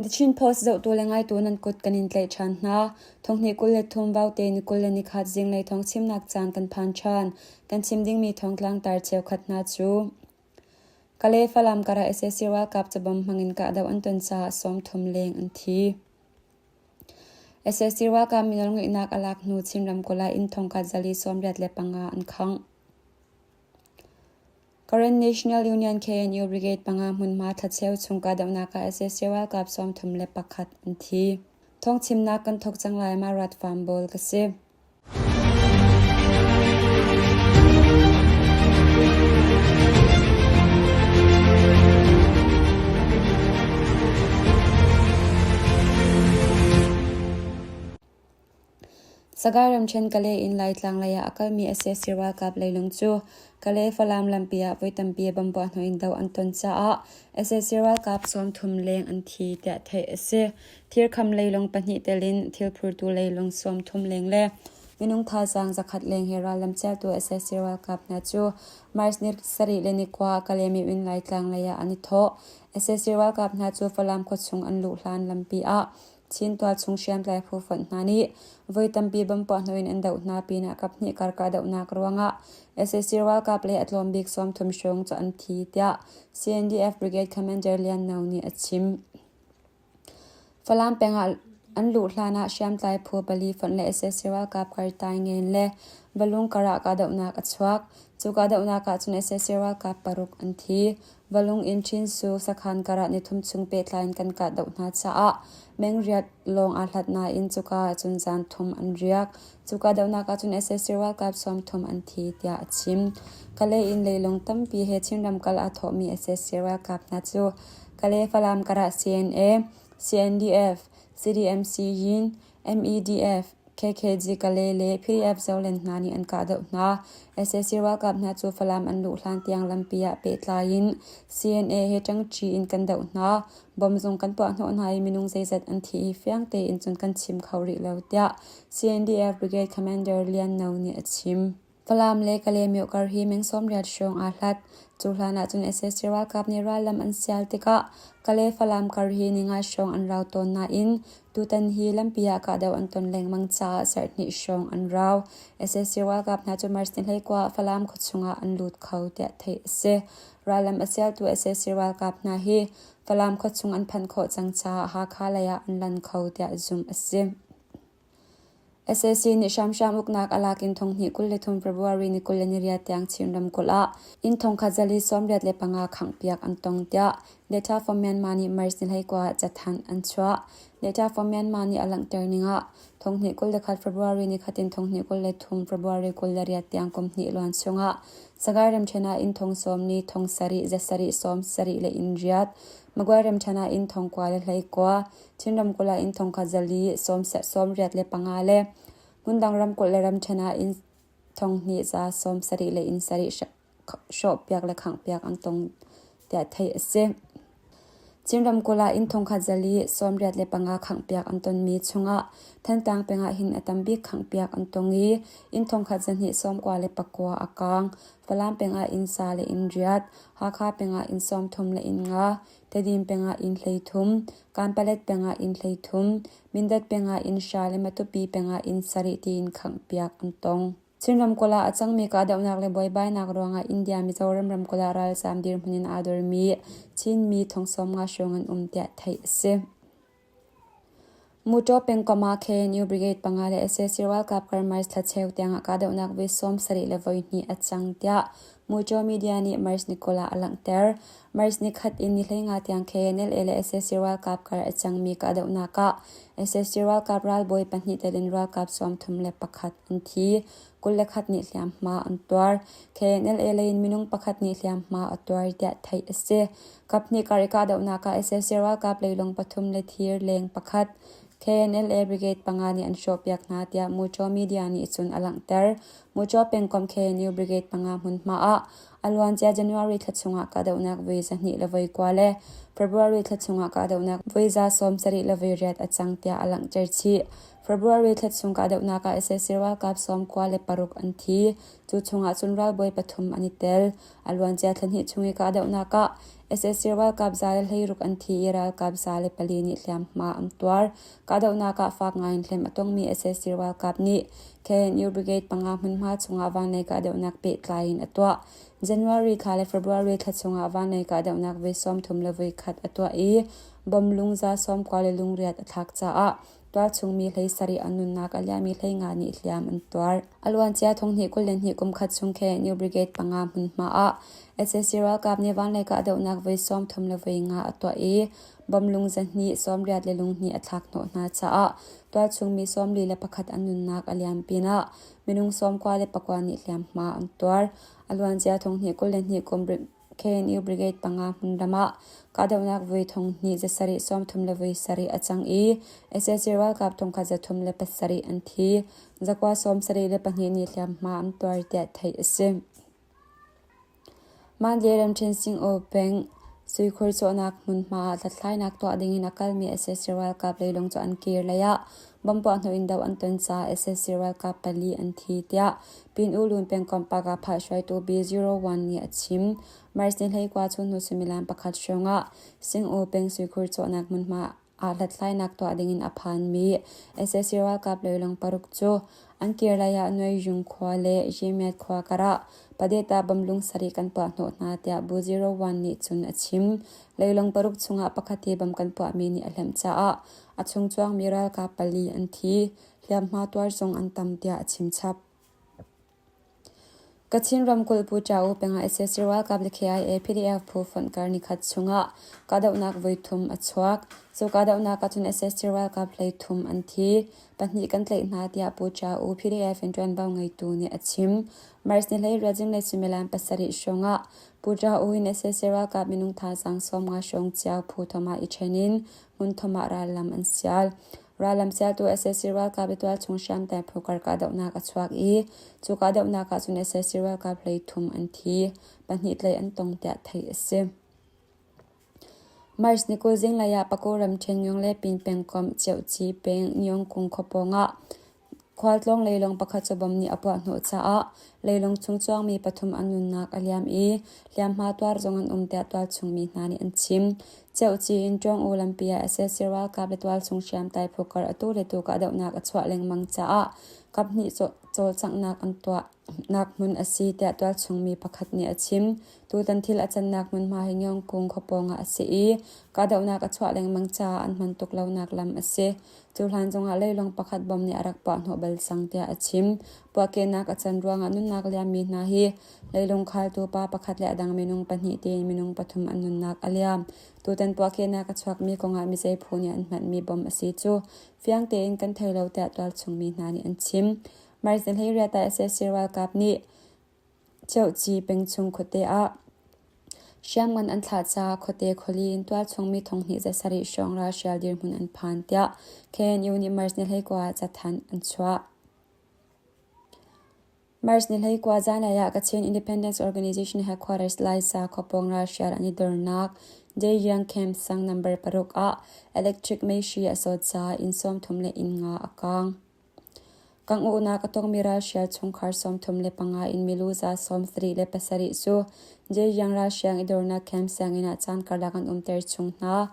The Chin Post zohtu le ngaitu nan kut kan in tlaih ṭhan hna. Thonghnih 23 Vaute ni 21 zinglei thawng chimnak caan kan phan ṭhan. Kan chim dingmi thawngtlang tar cheukhat hna cu Kalay Falam karah sac ralkap cabawm hmangin kahdoh an ton caah 30 leng an thi. Sac ralkap mi nawlngeihnak a lak hnu Chin ramkulh ah inn thongkhat 485 an khangh. Karen National Union KNU Brigade panga hmunhma thlacheu chung kahdohnak ah sac ralkap 31 an thi. Thawngchimnak kan thawk cang lai ma rat farm bawl ka si. Sagaing ramṭhen Kalay in Laitlang lei ah a kalmi sac ralkap leilung cu Kalay-Falam lampi ah voi tampi bomb puahhnawh in doh an ton caah sac ralkap 30 leng an thi tiah theih a si. Thirkham leilung pahnih tel in thilphurtu leilung 30 leng le minung thazaang zakhat leng he rallam ciatu sac ralkap hna cu March ni sarih le ni kua Kalaymyo in Laitlang lei ah an i thawh. Sac ralkap hna cu Falam khuachung an luh hlan lampi ah Chin tualchung hriamtlai phu fonh hna nih voi tampi bomb puahhnawh in an doh hna pinah kaphnih kar kahdohnak ruangah sac ralkap le a tlawm bik 30 hrawng cu an thi tiah CNDF Brigade Commander Lian No nih a chim. Falam peng ah an luh hlan ah hriamtlai phu pali fonh le sac ralkap kar Taingen le Valung kar ah kahdohnak a chuak. Cu kahdohnak ah cun sac ralkap paruk an thi. Valung in Chinsu sakhan karah nithum chung pehtlai in kan kahdoh hna caah mengriat lawng aa hlat nain cuka ahcun zan thum an riak. Cu kahdohnak ahcun sac ralkap 30 an thi tiah a chim. Kalay in leilung tampi he Chinram kal aa thawhmi sac ralkap hna cu Kalay Falam karah CNA, CNDF, CDMC Yin, MEDF, KKG Kalay le PDF Zoland hna nih an kahdoh hna. Sac ralkap hna cu Falam an luh hlan tiang lampi ah pehtlai in CNA he ṭangṭi in kan doh hna. Bom zong kan puahhnawh hna i minung zeizat an thi i fiang tein cun kan chim kho rih lo tiah CNDF Brigade Commander Lian No nih a chim. Falam le Kalaymyo kar hi meng 80 hrawng aa hlat. Cu hlan ahcun sac ralkap nih rallam an sial tikah Kalay-Falam kar hi ninga hrawng an rau tawn nain tutan hi lampi ah kahdoh an ton lengmang caah zarhhnih hrawng an rau. Sac ralkap hna cu March ni 19 ah Falam khuachung ah an lut kho tiah theih a si. Rallam a sialtu sac ralkap hna hi Falam khuachung an phanh khawh cang caah Hakha lei ah an lan kho tiah zumh a si. Sac nih hramhram uknak a lak in thonghnih 23 February ni 28 tiang Chin ramkulh ah inn thongkhat 145 khanghpiak an tong tiah Data for Myanmar nih March ni 19 ah cathanh an chuah. Data for Myanmar nih a langhter ning ah thonghnih 21 February ni khat in thonghnih 23 February 28 tiang kum hnih luan chungah Sagaing ramṭhen ah inn thong sawm ni thong sarih zasarih sawm sarih le inn riat, Magway ramṭhen ah inn thong kua le hlei kua, Chin ramkulh ah inn thongkhat zali 98 le hmundang ramkulh le ramṭhen ah inn thonghnih za 70 le inn sarih hrawhpiak le khanghpiak an tong tiah theih a si. Chin ramkulh ah inn thongkhat zali 95 khanghpiak an tonmi chungah Thantlang peng ah hin a tam bik khanghpiak an tong i inn thongkhat zahnih 99 a kaang. Falam peng ah inn sa le inn riat, Hakha peng ah inn 30 le inn nga, Tedim peng ah inn 13, Kanpalet peng ah inn 13, Mindat peng ah inn hra le Matupi peng ah inn sarih tiin khanghpiak an tong. Chin ramkulh ah a cangmi kahdohnak le buaibainak ruangah India Mizoram ramkulh ah ralzaam dirhmun in aa dormi Chinmi thong 50 hrawng an um tiah theih a si. Mutaw pengkomh ah KNU Brigade panga le sac ralkap kar March thla cheu tiangah kahdohnak voi 70 le voi hnih a cang tiah Mutaw media nih March ni 20 ah a langhter. March ni khat in ni 15 tiang KNLA le sac ralkap kar a cangmi kahdohnak ah sac ralkap ralbawi pahnih tel in ralkap 31 an thi. 21 nih hliamhma an tuar. KNLA lei in minung pakhat nih hliamhma a tuar tiah theih a si. Kaphnih kar i kahdohnak ah sac ralkap leilung pathum le thir leng pakhat KNLA Brigade panga nih an hrawhpiak hna tiah Muṭaw media nih cun a langhter. Muṭaw pengkomh KNU Brigade panga hmunhma ah a luancia January thla chungah kahdohnak voi 200 le voi kua le February thla chungah kahdohnak voi 77 le voi riat a cang tiah a langhter chih. February thla chung kahdohnak ah sac ralkap 96 an thi. Cu chungah cun ralbawi pathum an i tel. A luancia thla hnih chung i kahdohnak ah sac ralkap 116 an thi i ralkap 104 nih hliamhma an tuar. Kahdohnak ah fak ngaiin hliam a tongmi sac ralkap nih KNU Brigade panga hmunhma chungah vanlei kahdohnak pehtlai in a tuah. January thla le February thla chungah vanlei kahdohnak voi 31 a tuah i bom lung 98 a thlak caah tualchung mi 17 an nunnak a liammi 15 nih hliam an tuar. A luancia thonghnih 22 kum khat chung KNU Brigade panga hmunhma ah sac ralkap nih vanlei kahdohnak voi 35 a tuah i bom lung 282 a thlak hnawh hna caah tualchung mi 41 an nunnak a liam pinah minung 99 nih hliamhma an tuar. A luancia thonghnih 22 kum KNU Brigade panga hmunram ah kahdohnak voi 2737 a cang i sac ralkap 1307 an thi, 972 nih hliamhma an tuar tiah theih a si. Mandalay ramṭhen Singaw peng suikhur cawhnak hmunhma ah hlathlainak tuah dingin a kalmi sac ralkap leilung cu an kir lei ah bomb puahhnawh in doh an ton caah sac ralkap pali an thi tiah Pin U Lun pengkomh Pagapha hruaitu B01 nih a chim. March ni 19 chunhnu suimilam pakhat hrawngah Sing-U peng suikhur cawhnak hmunhma ah hlathlainak tuah dingin a phanmi sac ralkap leilung paruk cu an kir lei ah Nuaiyung khua le Yemyat khua karah Padeta bomlung sarih kan puah hnawh hna tiah Bu 01 nih cun a chim. Leilung paruk chungah pakhat hi bom kan puahmi nih a hlemh caah a chung cuangmi ralkap pali an thi. Hliamhma tuar zong an tam tiah a chim chap. Kachin ramkulh Pu Cha U peng ah sac ralkap le KIA PDF phu fonh kar nikhat chungah kahdohnak voithum a chuak. Cu kahdohnak ahcun sac ralkap 13 an thi. Pahnih kan tlaih hna tiah Pu Cha U PDF in ṭuanvo ngeitu nih a chim. March ni 18 zinglei suimilam pasarih hrawngah Pu Cha U in sac ralkap minung thazaang 50 hrawng cio phu thum ah i ṭhen in hmun thum ah rallam an sial. Rallam sialtu sac ralkap i tualchung hriamtlai phu kar kahdohnak a chuak i cu kahdohnak ah cun sac ralkap 13 an thi, pahnih tlaih an tong tiah theih a si. March ni 20 zinglei ah Paku ramṭhen Myung le Pin pengkomh Ciohci peng Myung-kung khua pawngah Khualtlawng leilawng pakhat cu bom nih a puahhnawh caah leilawng chung cuangmi pathum an nunnak a liam i hliamhma tuar zong an um tiah tualchung mi hna nih an chim. Ceuci in Ṭawng-U lampi ah sac ralkap le tualchung hriamtlai phu kar atu le tu kahdohnak a chuah lengmang caah kaphnih cawlcanghnak an tuahnak hmun a si tiah tualchung mi pakhat nih a chim. Tutan thil a cannak hmunhma hi Ngyongkung khua pawngah a si i kahdohnak a chuah lengmang caah an hman tuk lonak lam a si. Cu hlan zongah leilawng pakhat bom nih a rak puahhnawh bal cang tiah a chim. Puahkehnak a can ruangah nunnak liammi hna hi leilung khaltu pa pakhat le a dang minung pahnih tiin minung pathum an nunnak a liam. Tutan puahkehnak a chuakmi kongah mizei phu nih an hmanhmi bom a si cu fiang tein kan thei lo tiah tualchung mi hna nih an chim. March ni 18 ah sac ralkap nih Ceuci pengchung khuate ah hriamngan an thlah caah khuate khuali in tualchung mi thonghnih 700 hrawng ralhrial dirhmun an phan tiah KNU nih March ni 19 ah cathanh an chuah. March ni 19 zanlei ah Kachin Independence Organization headquarters Laisa khuapawng ralhrial an i dornak Daejeon Camp sang number paruk ah electric meihri a sawt caah inn 30 le inn nga a kaang. Kangh-uhnak a tongmi ralhrial chungkhar 35 in milu 77 cu Zhejiang ralhriang i dornak camp sianginn ah caan karlak an umter chung hna.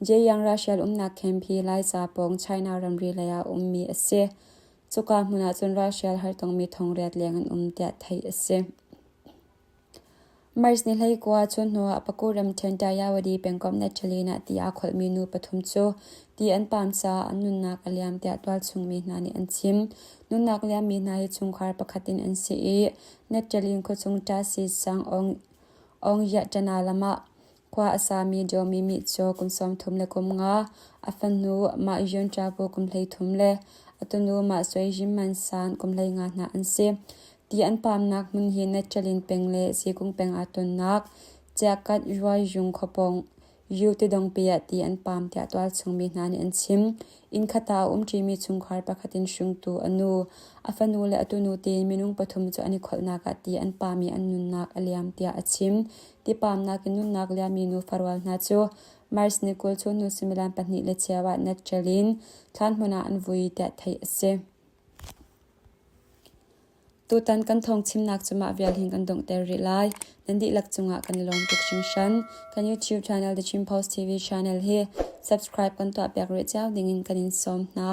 Zhejiang ralhrial umnak camp hi Laica pawng China ramri lei ah a ummi a si. Cuka hmun ah cun ralhrial hartongmi 8,000 leng an um tiah theih a si. March ni 19 chun hnuah Paku ramṭhen Tayawadi pengkomh Natchalin ah ti aa kholhmi nu pathum cu ti an paam caah an nunnak a liam tiah tualchung mi hna nih an chim. Nunnak liammi hna hi chungkhar pakhat in an si i Natchalin khuachung Ṭasi sang Aung-Yah-ṭana lam ah Khua a sami Daw Mi cu kum 35, a fanu Mah Yun Ṭapu kum 33 le a tunu Mah Sui Yim Man San kum 15 hna an si. Ti an paamnak hmun hi Natchalin peng le Sikung peng aa tonnak Ciakat Ruaiyung khuapawng Yu tidongpi ah ti an paam tiah tualchung mi hna nih an chim. Inn khat ah a umṭimi chungkhar pakhat in hringtu a nu, a fanu le a tunu tiin minung pathum cu an i kholhnak ah ti an paam i an nunnak a liam tiah a chim. Tipaamnak in nunnak liammi nufa rual hna cu. March ni 20 chunhnu suimilam pahnih le cheu ah Natchel in thlanhmun ah an vui tiah theih a si. Tutan kan thawngchimnak cu mah vial hin kan donghter rih lai. Nan dihlak cungah kan i lawm tuk hringhran. Kan YouTube channel The Chin Post TV channel hi subscribe kan tuahpiak rih cio dingin kan in sawm hna.